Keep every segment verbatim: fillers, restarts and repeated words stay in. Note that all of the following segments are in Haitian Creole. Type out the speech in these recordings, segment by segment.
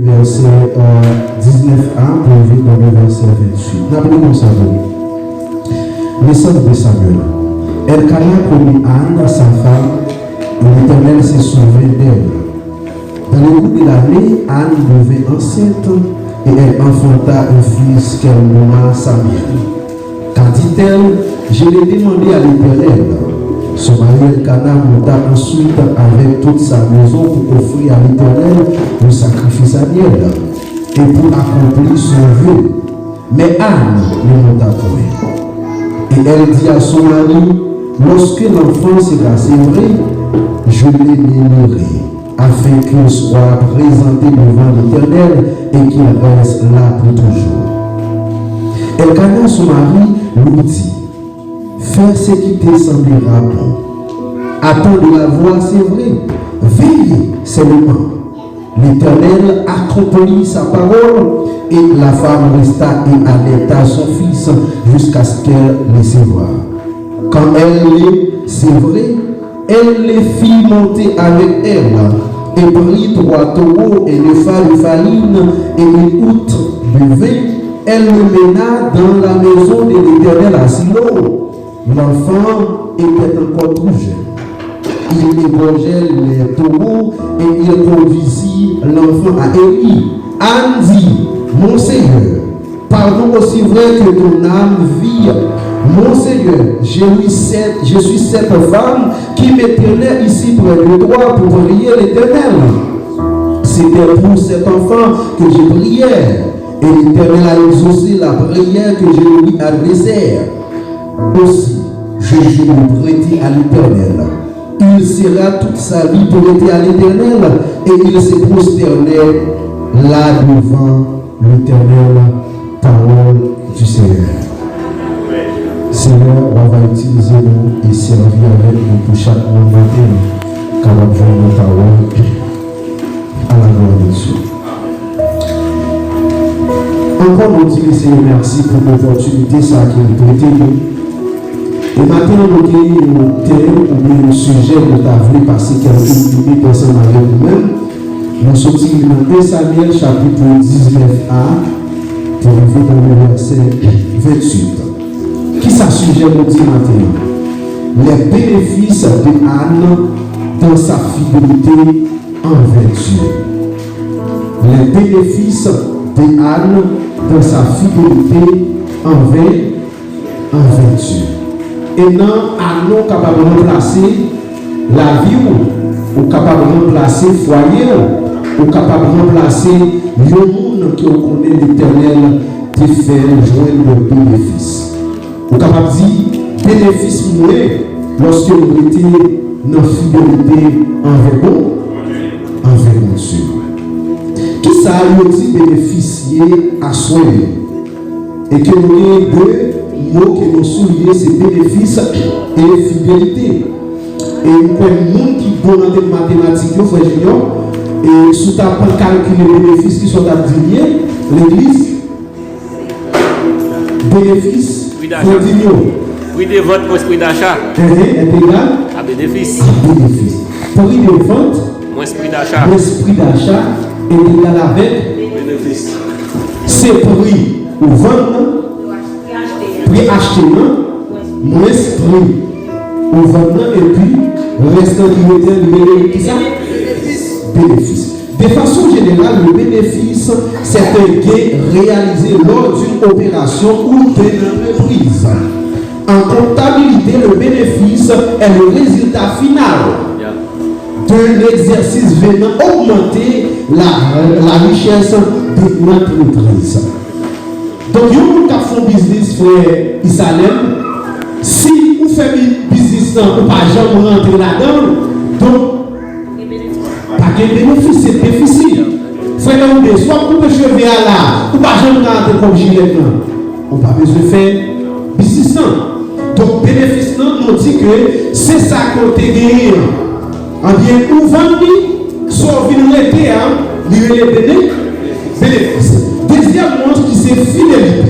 Vèsè, euh, diznèf a pou rive nan vèsè venntuit. N ap li konsa pou nou. Naissance de Samuel. Elkana promit Anne, sa femme, et l'Éternel se souvint d'elle. Dans le cours de l'année, Anne devint enceinte et elle enfanta un fils qu'elle nomma Samuel. Car, dit-elle, je l'ai demandé à l'Éternel. Son mari Elkana monta ensuite avec toute sa maison pour offrir à l'Éternel le sacrifice annuel et pour accomplir son vœu. Mais Anne ne monta point. Et elle dit à son mari, lorsque l'enfant sera sevré, je le nainerai, afin qu'il soit présenté devant l'Éternel et qu'il reste là pour toujours. Elkana, son mari, lui dit, fais ce qui te semblera bon. Attends de la voir sevrée. Veille seulement. L'Éternel accomplit sa parole, et la femme resta et allaita son fils jusqu'à ce qu'elle le sevra. Quand elle le sevrit, elle le fit monter avec elle, et prit trois taureaux, un efa de farine et une outre de vin. Elle le mena dans la maison de l'Éternel à Silo. L'enfant était encore tout jeune. Il égorgea les taureaux et il conduisit l'enfant à Éli. Anne dit, mon Seigneur, pardon aussi vrai que ton âme vive, mon Seigneur, je suis cette, je suis cette femme qui me tenait ici près de toi pour prier l'Éternel. C'était pour cet enfant que je priais, et l'Éternel a exaucé la prière que je lui adressais. Aussi, je jure de prêter à l'Éternel. Il sera toute sa vie prêté à l'Éternel, et il se prosternait là devant l'Éternel. Parole du Seigneur. Senyè, w a va itilize nou e sèvi avèk nou pou chak moun maten kapab jwenn yon pawòl. A la glwa de Dye. Ankò, nou di Lesenyè mèsi pou opòtinite sa a ke l prete nou. E maten an, nou gen yon tèm oubyen yon sijè nou ta vle pase kèlke minit ansanm avèk ou menm. Nou soti nan en Samyèl chapit diznèf a pou rive nan vèsè venntuit. Kisa sijè nou di maten an? Les bénéfices de Anne dans sa fidélité envers Dieu. Les bénéfices de Anne dans sa fidélité envers, envers Dieu. E nan Anne ou kapab ranplase lavi w, ou kapab ranplase fwaye w, ou kapab ranplase yon moun ke w konnen Letènèl te fè jwenn yon benefis. Ou kapab di, benefis mwen lòske m rete nan fidelite anvè Bon, anvè Bondye. Kisa yo di benefis ye aswè yo? E ke nou gen de mo ke nou souliye, se benefis e fidelite. E m kwè moun ki bon nan tèm matematik yo, frè Junior, e si w ta pran kalkile benefis, kisa w t ap di l ye, legliz? Benefis, Pri dacha. Fondinyo. Pri de vant mwens pri dacha. Enhen, entegal. A benefis. A benefis. Pri de vant. Mwens pri dacha. Mwens pri dacha. Entegal avèk. Benefis. Se pri ou vann nan. Pri achte nan. Mwens pri ou vann nan. Epi, rès lan ki rete an, li rele kisa? Benefis. De façon générale, le bénéfice, c'est un gain réalisé lors d'une opération ou d'une entreprise. En comptabilité, le bénéfice est le résultat final d'un exercice venant augmenter la, la richesse d'une entreprise. Donk, yon moun k ap fè yon biznis, frè Isalèm, si ou fè bi-, biznis lan, ou pa janm rantre ladan l, donk, pa gen benefis, se defisi. Frè Leonde, si w ap koupe cheve a la, ou pa janm ka rantre kòb jilèt lan, ou pa bezwen fè biznis lan. Donk, benefis lan, nou di ke se sa ke w te genyen an. Ebyen, ou vann li, sa w vin rete a, li rele bene-, benefis. Dezyèm mo ki se fidelite.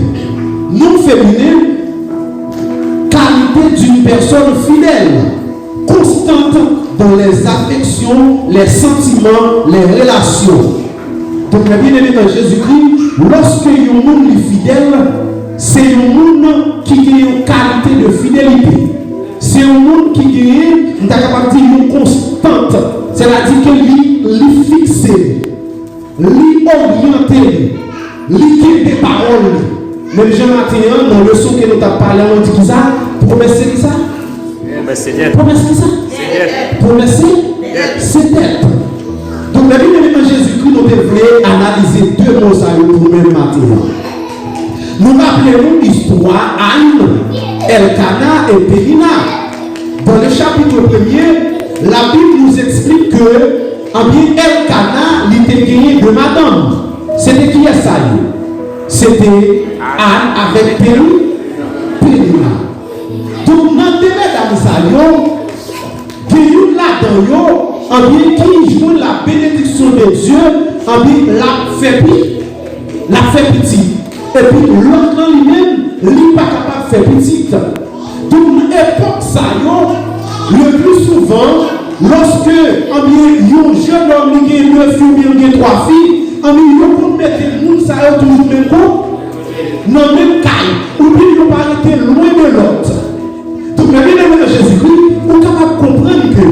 Non feminen, qualité d'une personne fidèle, constante dans les affections, les sentiments, les relations. Donk, mè byeneme nan Jezikri, lòske yon moun li fidèl, se yon moun ki gen yon kalite de fidelite. Se yon moun ki genyen, m ta kapab di, yon konstant. Sètadi ke li, li fikse li, li oryante li, li kenbe pawòl li. Menm jan maten an, nan leson ke nou t ap pale a, nou di kisa? Pwomès se kisa? Pwomès se dèt. Pwomès kisa? Se dèt. Pwomès se? Dèt. Se dèt. Donk, nan byeneme nan Jezikri, nou te vle analize de mo sa yo pou nou menm maten an. Nou raple nou istwa Ann, Èlkana e Penina. Dans le chapitre premier, la Bible nous explique que, anben, Èlkana, li te genyen de madanm. Se te kiyès sa yo? Se te Ann avèk Peni-, Penina. Donk, nan de medam sa yo, gen youn ladan yo, anben, ki jwenn la bénédiction de Dieu, anben, l ap fè pi-, l ap fè pitit. Epi lòt lan li menm, li pa kapab fè pitit. Donk, nan epòk sa yo, le plus souvent, lòske, anben, yon jennonm li gen de fi oubyen li gen twa fi, anben, yo konn mete moun sa yo toujou menm ko-, nan menm kay, oubyen yo pa rete lwen de lòt. Donk, mè byeneme nan Jezikri, ou kapab konprann ke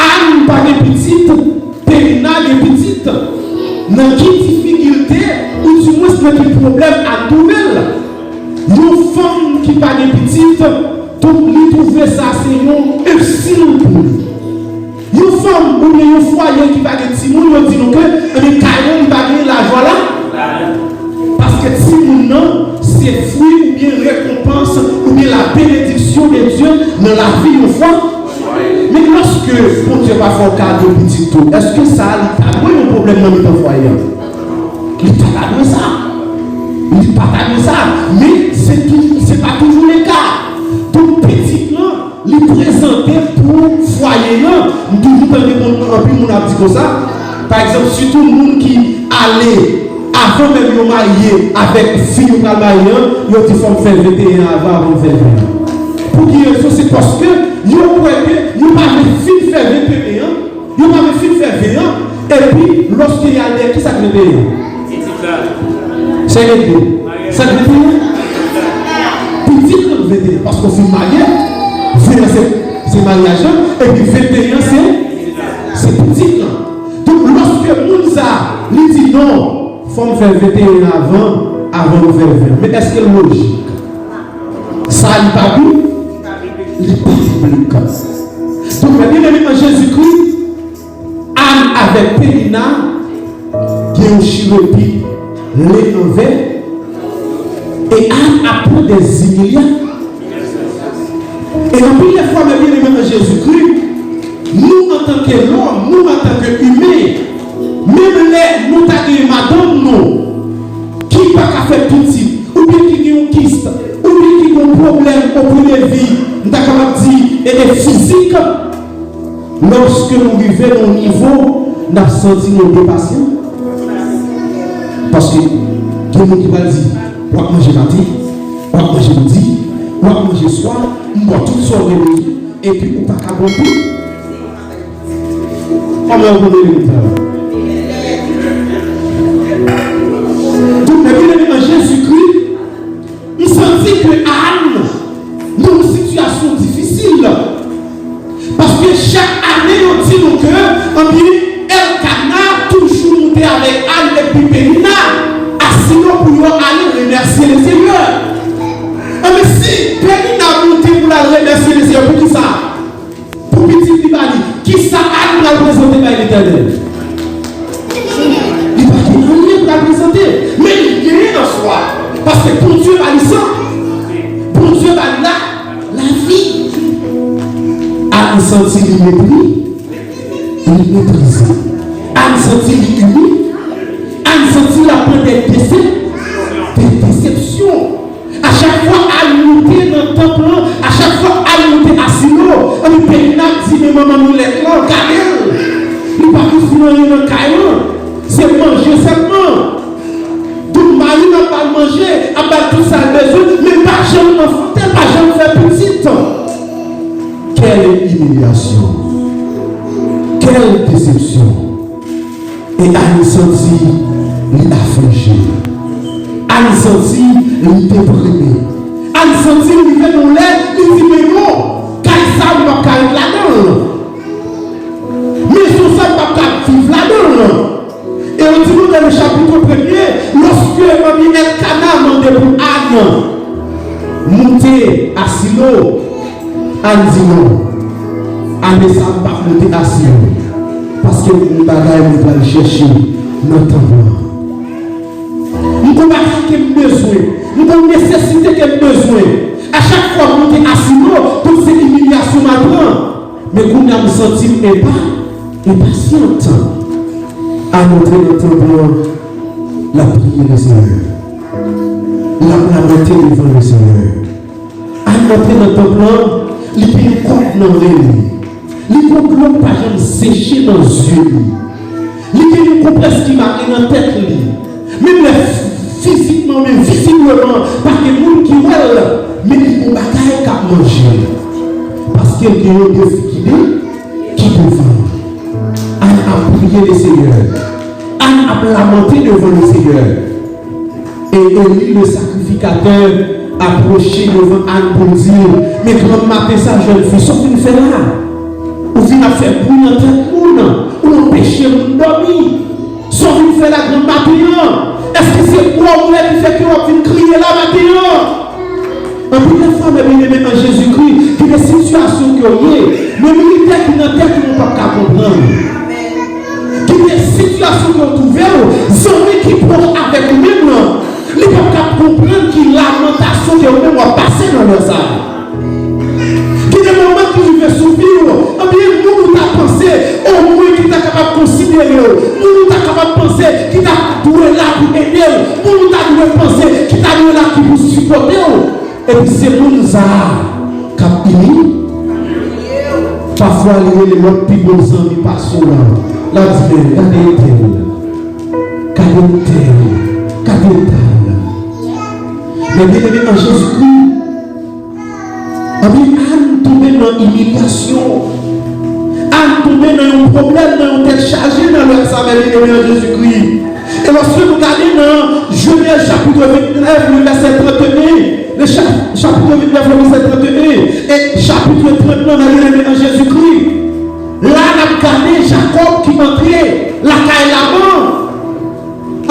Ann pa gen pitit, Penina gen pitit. Nan ki difikilte, oudimwens nan ki pwoblèm Ann twouve l? Yon fanm ki pa gen pitit, donk li twouve sa se yon ensil pou li. Yon fanm oubyen yon fwaye ki pa gen timoun, yo di nou ke, anben, kay lan li pa gen lajwa la. Paske timoun nan, se fwi oubyen rekonpans oubyen la bénédiction de Dieu nan lavi yon fwa. Men lòske Bondye pa fè w kado pitit tou, èske sa a li ta dwe yon pwoblèm nan mitan fwaye an? Li pa ta dwe sa. Li pa ta dwe sa. Men se tou, se pa toujou le ka. Donk, pitit lan, li prezante pou fwaye an. M toujou tande moun, anpil moun ap di konsa. Pa egzanp, sitou moun ki ale avan menm yo marye avèk fi yo pral marye an, yo di, "Fò m fè venteyen an avan, avan m fè ven an." Pou ki rezon? Se paske yo kwè ke yo pa vle fin fè venteyen an, yo pa vle fin fè ven an, epi lòske y al dèyè, kisa k venteyen an? Se regle. Sa k venteyen an? Pitit lan k venteyen an, paske w fin marye, ven an se, se maryaj lan, epi venteyen an se, se pitit lan. Donk, lòske moun sa, li di, "Non, fò m fè venteyen an avan, avan m fè ven an." Men èske l lojik? Sa li pa bi-, li pa biblik. Donk, mè byeneme an Jezikri, Ann avèk Penina gen yon chirepit len an vè, e Ann ap pran dèzimilya. E anpil lè fwa, mè byeneme an Jezikri, nou antanke lòm, nou antanke imen, menm lè nou ta gen madanm nou ki pa ka fè pitit, oubyen ki gen yon kis, oubyen ki gen yon pwoblèm o pwen de vi, m ta kapab di, e, e fizik, lòske nou rive nan yon nivo, n ap santi nou depase. Paske gen moun ki pral di, "W ap manje maten, w ap manje midi, w ap manje swa, m ba w tout sa w gen bezwen, epi ou pa ka pran pli." Kòman w konnen li konsa? Donk, mè byeneme an Jezikri, m santi ke Ann nan yon sitiyasyon difisil. Paske chak ane, yo di nou ke, anben, Èlkana toujou moute avèk Ann epi Penina a Silo pou yo ale remèsye Lesenyè. Anben, si Penina moute pou l al remèsye Lesenyè, poukisa? Pou pitit li ba li. Kisa Ann pral prezante bay Letènèl? Li pa gen anyen pou l al prezante. Men li genyen an swa. Paske Bondye ba li san. Bondye ba li la, lavi. Ann santi li mepri-, li meprize. Ann santi li imilye. Ann santi l ap pran de dese-, de desepsyon. A chak fwa Ann moute nan tanp lan, a chak fwa Ann moute a Silo, ann Penina di, men manman milèt lan, gade l. Li pa kouzin anyen nan kay lan. Se manje sèlman. Donk, mari l ap ba l manje, ap ba l tout sa l bezwen, men l pa janm anfante, l pa janm fè pitit. Quelle humiliation! Quelle déception! E Ann santi santi li aflije. Ann santi li deprime. Ann santi li rive nan lè li di, "Men non, kay sa a, m p ap ka ret ladan l. Mezon sa a, m p ap ka viv ladan l." E yo di nou nan le chapit premye, lòske manmi Èlkana mande pou Ann moute a Silo, Ann di non. Ane sa a, m p ap moute a Silo, paske m gen yon bagay mwen pral chèche nan tanp lan. M gen yon bagay ke m bezwen. M gen yon nesesite ke m bezwen. A chak fwa m moute a Silo, tout se imilyasyon m al pran. Men kounye a m santi m enpa, enpasyant. Ann antre nan tanp lan, l ap priye Lesenyè. L ap lamante devan Lesenyè. Ann antre nan tanp lan, li gen yon kòb nan ren li. Li gen yon dlo k pa janm seche nan zye li. Li gen yon konprès ki mare nan tèt li. Menm lè fizikman, men vizibleman, pa gen moun ki wè l, men li gen yon bagay k ap manje l. Paske l gen yon defi ki de, ki devan l. Ann ap priye Lesenyè. Ann ap lamante devan Lesenyè. E Eli, le sakrifikatè, apwoche devan Ann pou l di l, "Men granm maten sa, jèn fi, sa w vin fè la? Ou vin ap fè bri nan tèt moun, ou anpeche moun dòmi. Sa w vin fè la granm maten an? Èske se bwè w bwè ki fè ke w ap vin kriye la maten an?" Anpil fwa, mè byeneme an Jezikri, gen de sitiyasyon ke w ye, men militè ki nan tèt ou p ap ka konprann. Gen de sitiyasyon ke w twouve w, zanmi ki pwòch avèk ou menm lan, li p ap ka konprann ki lamantasyon ke ou menm w ap pase nan lè sa a. Gen de moman ki rive sou vi w, anben, moun ou ta panse omwen ki ta kapab konsidere w, moun ou ta kapab panse ki ta dwe la pou ede w, moun ou ta dwe panse ki ta dwe la ki pou sipòte w, epi se moun sa a k ap ini. Pafwa, li rele lòt pi bon zanmi pase w lan. L ap di, "Men, gade entèl. Gade entèl. Gade entèl." Men byeneme an Jezikri, anben, Ann tonbe nan imilyasyon. Ann tonbe nan yon pwoblèm, nan yon tèt chaje nan lè sa, men byeneme an Jezikri. E lòske nou gade nan Jenèz chapit vennèf, le vèsè trannteyen, le cha-, chapit vennèf, le vèsè trannteyen, e chapit trant lan, men byeneme an Jezikri, la n ap gade Jakòb ki antre lakay Laban.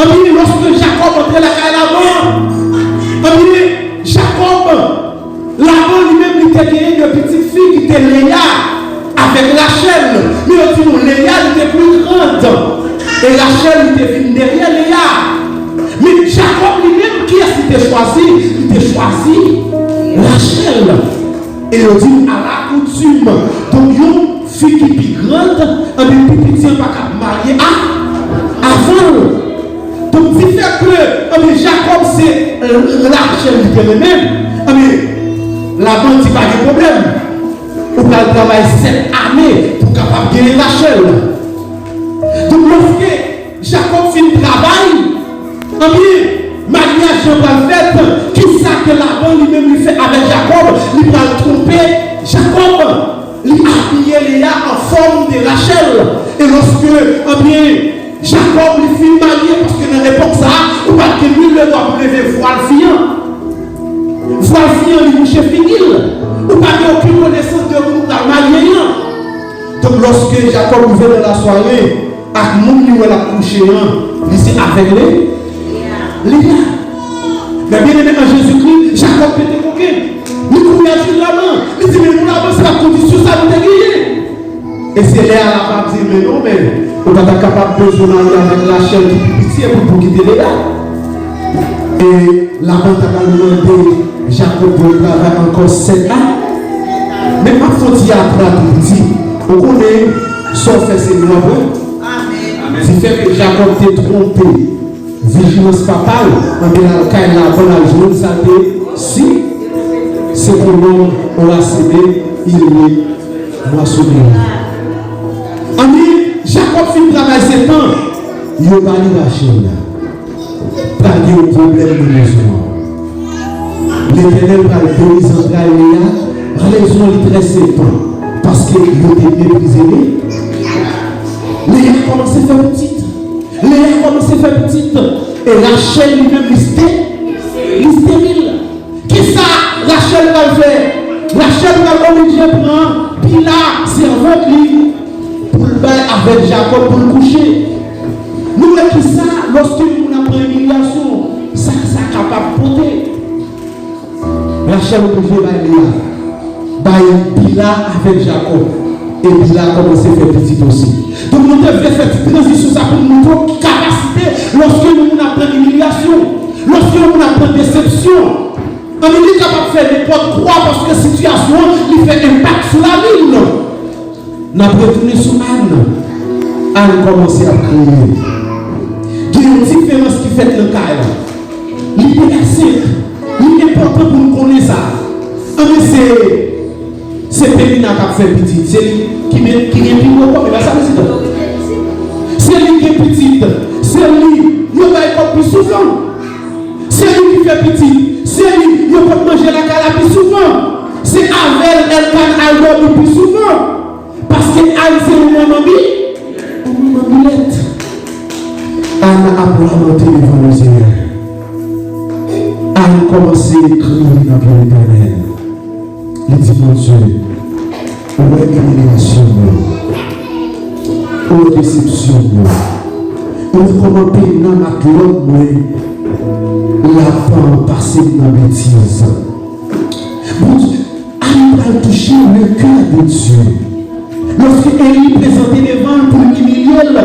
Anben, lòske Jakòb antre lakay Laban, anben, Jakòb, Laban li menm, li te genyen de pitit fi ki te Leya avèk Rachèl. Men yo di nou, Leya, li te pli grand. E Rachèl, li te vin dèyè Leya. Men Jakòb li menm, kiyès li te chwazi? Li te chwazi Rachèl. E yo di nou, alakoutim, donk, yon fi ki pi grand, anben, pi piti an pa ka marye a, avan l. Donk, difèt ke, anben, Jakòb se, euh, Rachèl li te renmen, anben, Laban di pa gen pwoblèm. Ou pral travay sèt ane pou w kapab genyen Rachèl. Donk, lòske Jakòb fin travay, anben, maryaj lan pral fèt. Kisa ke Laban li menm li fè avèk Jakòb? Li pral twonpe Jakòb. Li abiye Leya an fòm de Rachèl. E lòske, anben, Jakòb li fin marye, paske nan epòk sa a, ou pa t gen nil ledwa pou leve vwal fi an. Vwal fi an, li mouche figi l. Ou pa gen okenn konesans de moun ou pral marye an. Donk, lòske Jakòb rive nan lasware, ak moun li wè l ap kouche an, li se avèg Leya. Men byeneme an Jezikri, Jakòb pete kokenn. Li kouri al jwenn Laban. Li di, "Men non, Laban, se pa kondisyon sa nou te genyen." E se lè a Laban ap di, "Men non, men ou pa ta kapab bezwen marye avèk Rachèl ki pi piti epi pou kite Leya." E Laban ta pral mande Jakòb pou l travay ankò sèt ane. Men m ap fè yon ti atra tou piti. Ou konnen sa w fè se nou ap wè. Difèt ke Jakòb te twonpe vijilans papa l, anben l al kay Laban, l al jwenn sa l te si, c'est un homme enraciné, il est moissonnier. Anben, Jakòb fin travay sèt ane, yo ba li Rachèl la. Pral gen yon pwoblèm nan mezon an. Letènèl pral beni zantray Leya, rezon li trè senp, paske yo te meprize Leya. Leya kòmanse fè pitit. Leya kòmanse fè pitit, e Rachèl li menm li ste-, li steril. Kisa Rachèl pral fè? Rachèl pral oblije pran Bila, sèvant li, pou l bay avèk Jakòb pou l kouche. Nou wè kisa, lòske yon moun ap pran imilyasyon, sa sa kapab pote. Rachèl oblije bay Leya, bay Bila avèk Jakòb, e Bila kòmanse fè pitit osi. Donk, nou te vle fè ti tranzisyon sa pou n montre w ki kapasite lòske yon moun ap pran imilyasyon, lòske yon moun ap pran desepsyon. Anben, li kapab fè nenpòt kwa paske sitiyasyon an, li fè enpak sou lavi l. N ap retounen sou Ann. Ann kòmanse ap kriye. Gen yon diferans ki fèt nan kay la. Li te ensenk. Li enpòtan pou n konnen sa. Anben, se, se Penina k ap fè pitit. Se li ki men, ki gen pi gwo kòb, e pa sa, prezidan? Se li ki gen pitit. Se li yo bay kòb pi souvan. Se li ki fè pitit. Se li yo pot manje lakay la pi souvan. Se avè l Elkann al dòmi pi souvan. Paske Ann se yon manman bi-, yon manman bilèt. Ann ap lamante devan Lesenyè. Ann kòmanse kriye nan pye Letènèl. Li di, Bondye, ou wè imilyasyon m yo, ou wè desepsyon m yo, ou wè kòman Penina matlòt mwen l ap pase m nan betiz. Bondye, Ann pral touche le cœur de Dieu. Lòske Eli prezante devan l pou l imilye l,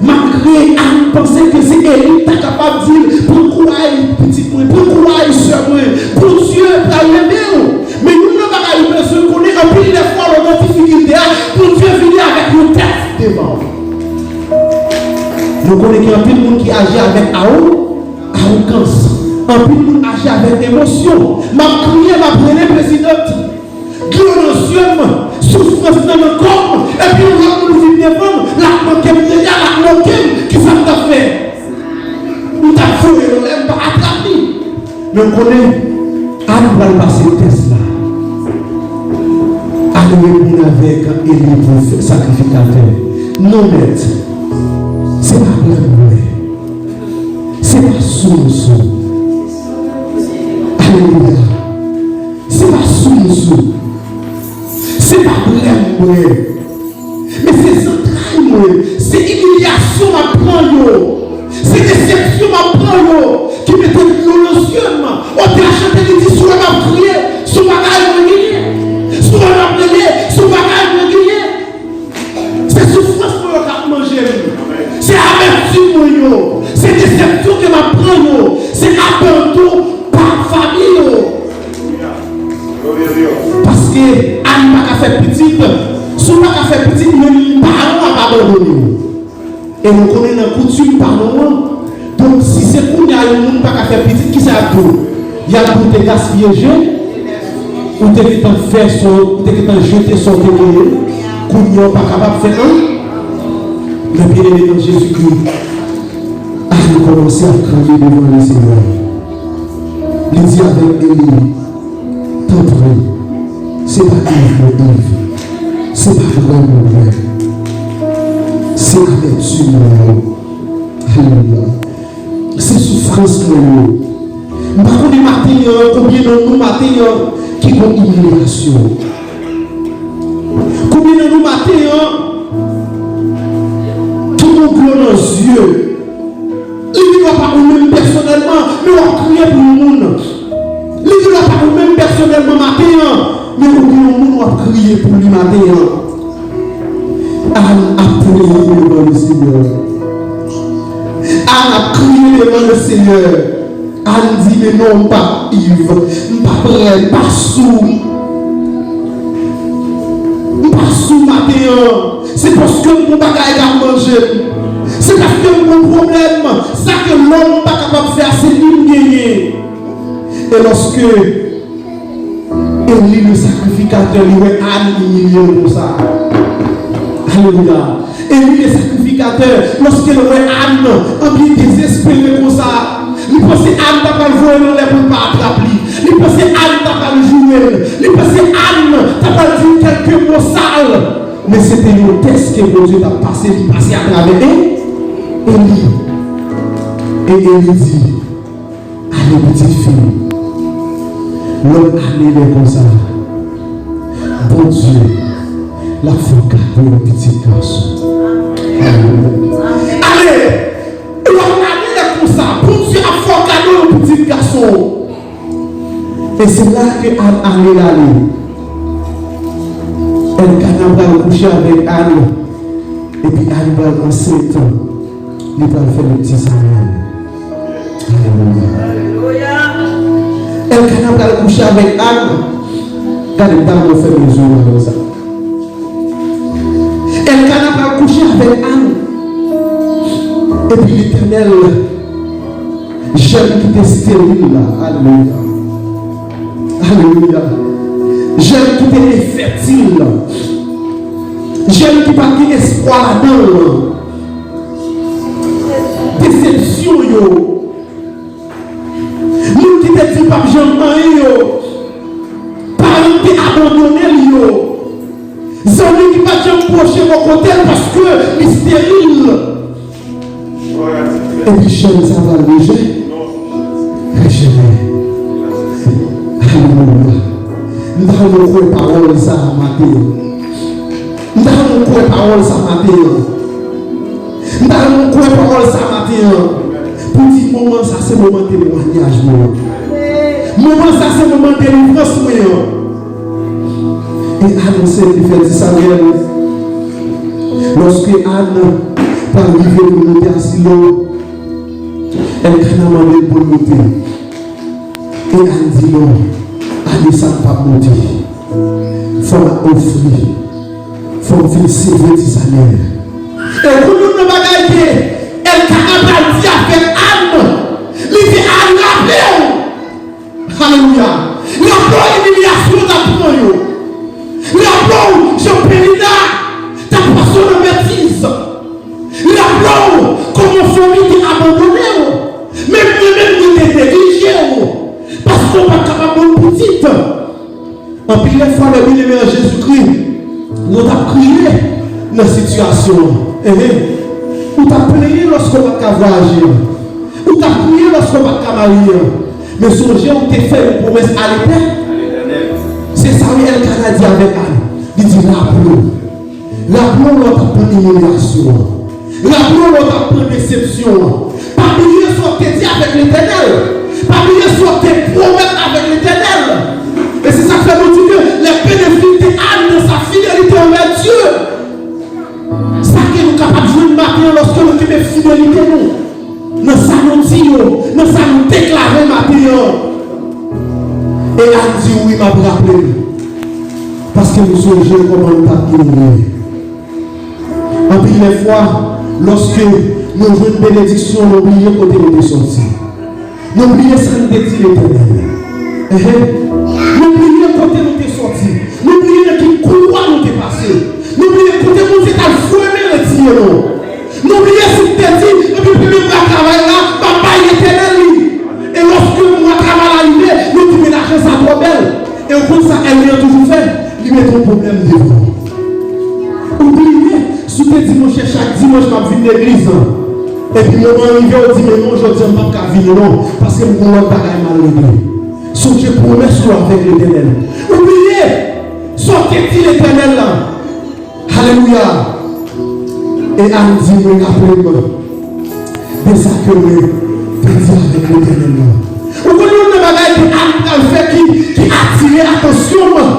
malgre Ann panse ke se Eli ki ta kapab di l, pran kouraj, pitit mwen, pran kouraj, sè mwen, Bondye pral leve w. Men youn nan bagay ou bezwen konnen, anpil dè fwa, lè w nan difikilte a, Bondye vini avèk yon tèks devan w. Nou konnen gen anpil moun ki aji avèk awo-, awogans. Anpil moun aji avèk emosyon. M ap kriye, m ap rele, prezidan. Dlo nan zye m, soufrans nan nan kò m, epi yon lòt moun vin devan m, l ap manke m deja, l ap moke m, kisa m t ap fè? M t ap voye l anlè, m pa atrap li. Men w konnen, Ann pral pase tès la. Ann reponn avèk Eli pou fè sakrifikatè. Non, mèt, se pa bwè m bwè. Se pa sou m sou. Alelouya. Se pa sou m sou. Se pa bwè m bwè. Men se zantray mwen. Se imilyasyon m ap pran yo. Se desepsyon m ap pran yo ki mete dlo nan zye m. Otè a chante, li di, si w wè m ap kriye, se yon bagay mwen genyen. Si w wè m ap rele, se yon bagay mwen genyen. Se soufrans mwen yo k ap manje m. Se avèti mwen yo. Se desepsyon ke m ap pran yo. Se abandon pa fanmi yo. Paske Ann pa ka fè pitit. Si w pa ka fè pitit, menm paran w ap abandone w. E nou konnen nan koutim pa nou an. Donk, si se kounye a yon moun pa ka fè pitit, kisa y ap di w? Y ap di w te gaspiye je, ou te gentan fè sa, ou te gentan jete sa w te genyen, kounye a w pa kapab fè anyen. Men byeneme nan Jezikri, Ann kòmanse ap kriye devan Lesenyè. Li di avèk Eli, Tanpri, se pa Iv mwen Iv. Se pa bwè mwen bwè. Se amètim mwen yo. Alelouya. Se soufrans mwen yo. M pa konnen maten an, konbyen nan nou maten an ki gon imilyasyon? Konbyen nan nou maten an ki gon dlo nan zye? Li gendwa pa ou menm pèsonèlman, men w ap kriye pou yon moun. Li gendwa pa ou menm pèsonèlman maten an, men ou gen yon moun w ap kriye pou li maten an. Ann ap plede devan Lesenyè. Ann ap kriye devan Lesenyè. Ann di, men non, m pa Iv, m pa prè, m pa sou. M pa sou maten an. Se paske m gon bagay k ap manje m. Se paske m gon pwoblèm. Sa ke lòm pa kapab fè a, se li m genyen. E lòske Eli le sakrifikatè, li wè Ann imilye l konsa. Alelouya. Eli le sakrifikatè, lòske l wè Ann anbyen dezespere konsa, li panse Ann ta pral voye l anlè pou l pa atrap li. Li panse Ann ta pral joure l. Li panse Ann ta pral di l kèlke mo sal. Men se te yon tès ke Bondye t ap pase, li pase atravè Eli. Eli. E Eli di, "Ale, pitit fi m." Lòt ane lè konsa, Bondye l ap fè w kado yon pitit gason. Alelouya. Ale! Lòt ane lè konsa, Bondye ap fè w kado yon pitit gason. E se la ke Ann ale l ale. Èlkana pral kouche avèk Ann, epi Ann pral ansent, li pral fè yon ti Samyèl. Alelouya. Èlkana pral kouche avèk Ann. Gade, m ta renmen w fèmen zye w konsa. Èlkana pral kouche avèk Ann. Epi Letènèl, jèn ki te esteril la, alelouya. Alelouya. Jèn ki te enfètil la. Jèn ki pa t gen espwa ladan l lan. Desepsyon yo. Moun ki te di l p ap janm anyen yo. Paran ki te abandone l yo. Zanmi ki pa t janm pwoche bò kote l paske li esteril. Epi jèn sa pral rejè. Rejè. Alelouya. M ta renmen w kwè pawòl sa a maten an. M ta renmen w kwè pawòl sa a maten an. M ta renmen w kwè pawòl sa a maten an. Pou di moman sa se moman temwanyaj mwen an. Moman sa se moman delivrans mwen an. E anonse li fè di Samyèl. Lòske Ann pral rive pou l monte a Silo, Èlkana mande l pou l monte. E Ann di non, ane sa m p ap monte. Fò m ofri, fò m vin seve ti Samyèl. E kounye a, yon nan bagay ke Èlkana pral di avèk Ann, li di, Ann, raple w. Alelouya. Raple w imilyasyon w t ap pran yo. Raple w jan Penina t ap pase w nan betiz. Raple w kòman fanmi te abandone w. Menm mwen menm mwen te neglije w. Paske w pa t kapab ban m pitit. Anpil lè fwa, lè byeneme an Jezikri, nou t ap kriye nan sitiyasyon an. Enhen. Ou t ap plenyen lòske w pa t ka vwayaje an. Ou t ap kriye lòske w pa t ka marye an. Men sonje, ou te fè yon pwomès a Letè-, Se sa wi Èlkana di avèk Ann. Li di, raple w. Raple w lè w t ap pran imilyasyon an. Raple w lè w t ap pran desepsyon an. Pa bliye sa w te di avèk Letènèl. Pa bliye sa w te pwomèt avèk Letènèl. E se sa k fè nou di ke les bénéfices de Anne dans sa fidélité envers Dieu. Sa ke nou kapab jwenn maten an lòske nou kenbe fidelite nou nan sa nou di yo, nan sa nou deklare maten an. E Ann di, wi, m ap raple l, paske m sonje kòman nou t ap genyen. Anpil lè fwa, lòske nou jwenn benediksyon, nou bliye kote nou te sòti. Nou bliye sa n te di Letènèl. Enhen. Nou bliye kote nou te sòti. Nou bliye nan ki koulwa nou te pase. Nou bliye kote Bondye t al fremen retiye nou. Nou bliye si n te di, epi premye mwa travay la, m ap bay Letènèl li. E lòske mwa travay la rive, nou di, men lajan sa twò bèl. E ou konn sa ènmi an toujou fè? Li mete yon pwoblèm devan w. Ou bliye, si w te di, monchè, chak dimanch m ap vin legliz lan. Epi moman an rive, ou di, men non, jodi a m p ap ka vini non, paske m gen lòt bagay m al regle. Sonje pwomès ou avèk Letènèl. Ou bliye sa w te di Letènèl la. Alelouya. E Ann di, mwen raple m de sa ke mwen te di avèk Letènèl la. Ou konn youn nan bagay ke Ann pral fè ki, ki atire atansyon mwen?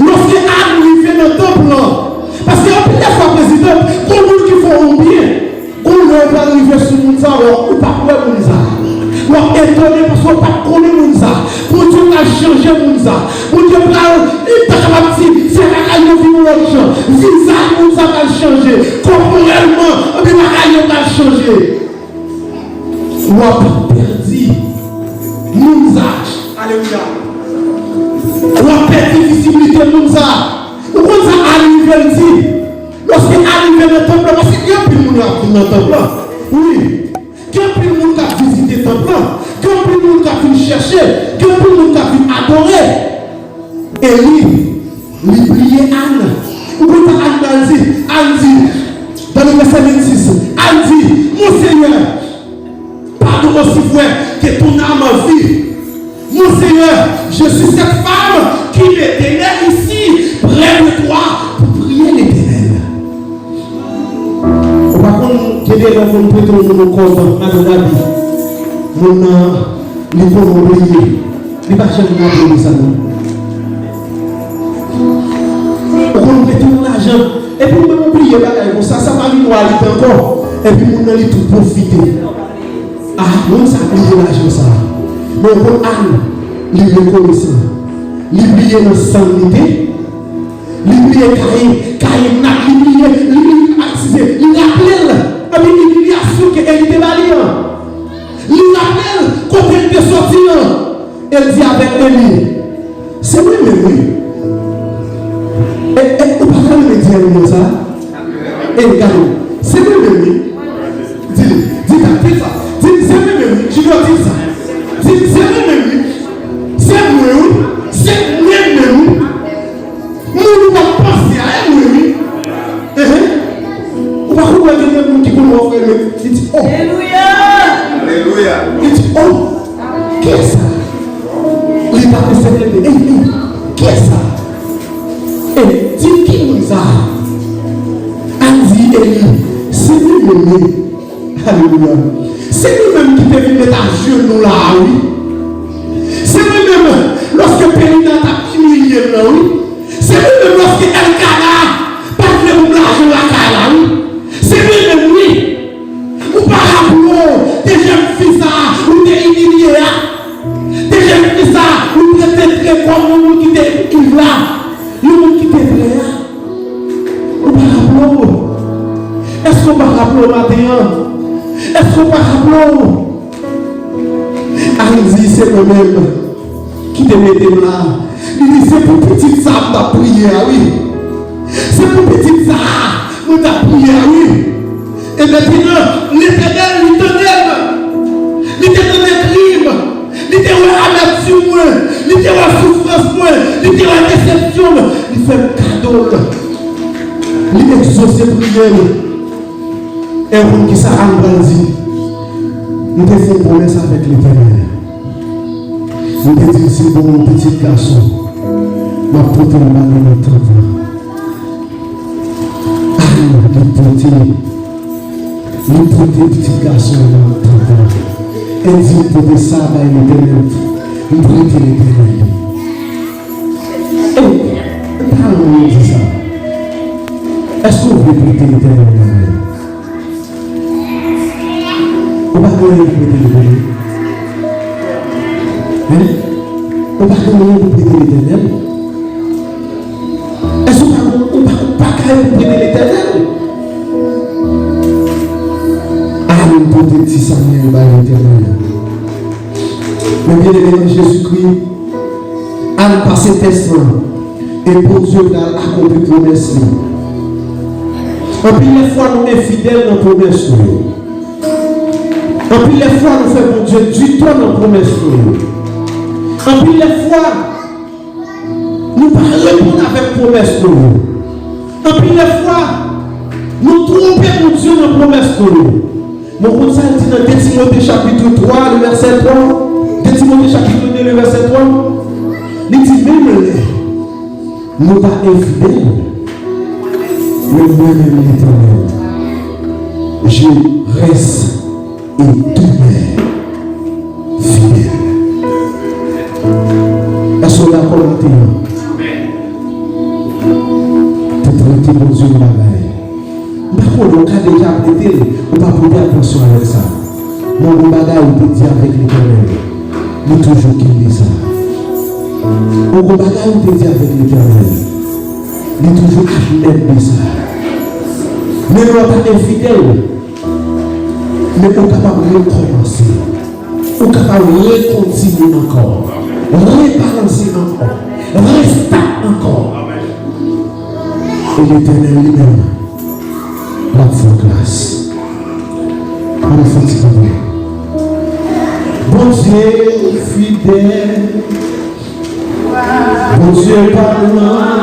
Lòske Ann rive nan tanp lan, paske anpil lè fwa, prezidan, gon moun ki fè w yon byen, gon lè w pral rive sou moun sa, w ap, ou p ap wè moun sa. W ap etone paske w p ap konnen moun sa. Bondye pral chanje moun sa. Bondye pral, li ta kapab di, fè bagay yo vin yon lòt jan. Vizaj moun sa pral chanje. Kòporèlman, anpil bagay yo pral chanje. W ap pèdi moun sa. Alelouya. W ap pèdi vizibilite moun sa. Ou konn sa Ann rive l di? Lòske Ann rive nan tanp lan, paske gen anpil moun k ap vin nan tanp lan. Wi. Gen anpil moun k ap vizite tanp lan. Gen anpil moun k ap vin chèche. Gen anpil moun k ap vin adore. E li, li bliye Ann. Ou konn sa Ann pral di? Ann di, Tande vèsè vennsis, al di, Mon Seigneur, pardon aussi vrai que ton âme vive. Mon Seigneur, je suis cette femme qui m'éternelle ici, près de toi, pour prier l'Éternel. Ou pa konn, gen de lè ou konn prete yon moun yon kòb, madanm David. Moun nan, li konnen w bliye. Li pa janm raple w de sa, non. Ou konn prete yon lajan, epi ou menm ou bliye bagay konsa, sa pa vin reyalite ankò. Epi moun nan li tou pwofite. Ah, moun sa bliye lajan sa. Men ou konn Ann, li rekonesan. Li bliye nan san l li te. Li bliye Kayen, Kayen nat, li bliye, li, li, ah, eskize, li raple l. Epi li, li, li asouke e li te ba li an. Li raple l kote l te soti an. E l di avèk Eli, Se mwen menm, wi. E, e, ou pa ka renmen di Eli konsa? E gade, se mwen menm, wi. Di li, di sa, di sa. Di li, se mwen menm, wi. Junior, di sa. Di li, se mwen menm, wi. Se mwen, wi. Se mwen menm, wi. Moun ou pa panse a, e mwen, wi. Ehe. Ou pa konn wè gen de moun ki konn wè frè menm. Li di, oh. Alelouya. Alelouya. Li di, oh. Kiyès sa? Li tape sèt ete. Ey, ey, kiyès sa? Ey, di ki moun sa? Ann di Eli, se li menm wi. Alelouya. Se li menm ki te vin met ajenou la a wi. Se li menm, lòske Penina t ap imilye l lan wi. Se li menm lòske Èlkana pa t vle pou m lajan lakay la wi. Se li menm wi. Ou pa raple w de jèn fi sa a ou te imilye a? De jèn fi sa a ou te trete kòm yon moun ki te viv la, yon moun ki te prè a? Ou pa raple w? Èske w pa raple w maten an? Èske w pa raple w? Ann di se mwen menm ki te mete m la. Li di, se pou pitit sa a m t ap priye a, wi. Se pou pitit sa a mwen t ap priye a, wi. E mentnan, Letènèl, li tande m. Li te tande kri m. Li te wè amètim mwen. Li te wè soufrans mwen. Li te wè desepsyon m. Li fè m kado l. Li egzose priyè m. E w konn kisa Ann pral di? M te fè yon pwomès avèk Letènèl. M te di l, si w ban m yon pitit gason, m ap pote l ba li nan tanp lan. Ann, li pote, li pote pitit gason an nan tanp lan. E di, m pote sa bay Letènèl, m prete Letènèl li. E, m ta renmen w di sa. Èske w vle prete Letènèl yon bagay? Ou pa gen anyen pou prete Letènèl? Hein? Ou pa gen anyen pou prete Letènèl? Èske ou pa gen, ou pa, ou pa gen anyen pou prete Letènèl? Ann pote ti Samyèl bay Letènèl. Men byeneme nan Jezikri, Ann pase tès lan, e Bondye pral akonpli pwomès li. Anpil lè fwa nou enfidèl nan pwomès nou yo. Anpil lè fwa nou fè Bondye ditò nan pwomès nou yo. Anpil lè fwa nou pa reponn avèk pwomès nou yo. Anpil lè fwa nou twonpe Bondye nan pwomès nou yo. Men w konn sa l di nan de Timote chapit twa, le vèsè twa? De Timote chapit de, le vèsè twa? Li di, menm lè nou ta enfidèl, men mwen menm, Letènèl, je reste et demeure fidèle. Èske w dakò maten an? Te prete Bondye yon bagay. M pa konnen, ou ka deja prete l, ou pa pote atansyon avèk sa. Men w gon bagay ou te di avèk Letènèl, li toujou kenbe sa. Ou gon bagay ou te di avèk Letènèl, li toujou admèt de sa. Men lè w ta enfidèl, men ou kapab rekòmanse. Ou kapab rekontinye ankò, rebalanse ankò, restat ankò. E Letènèl li menm, l ap fè w gras. Ann fè yon ti kanpe. Bondye ou fidèl. Bondye pa nan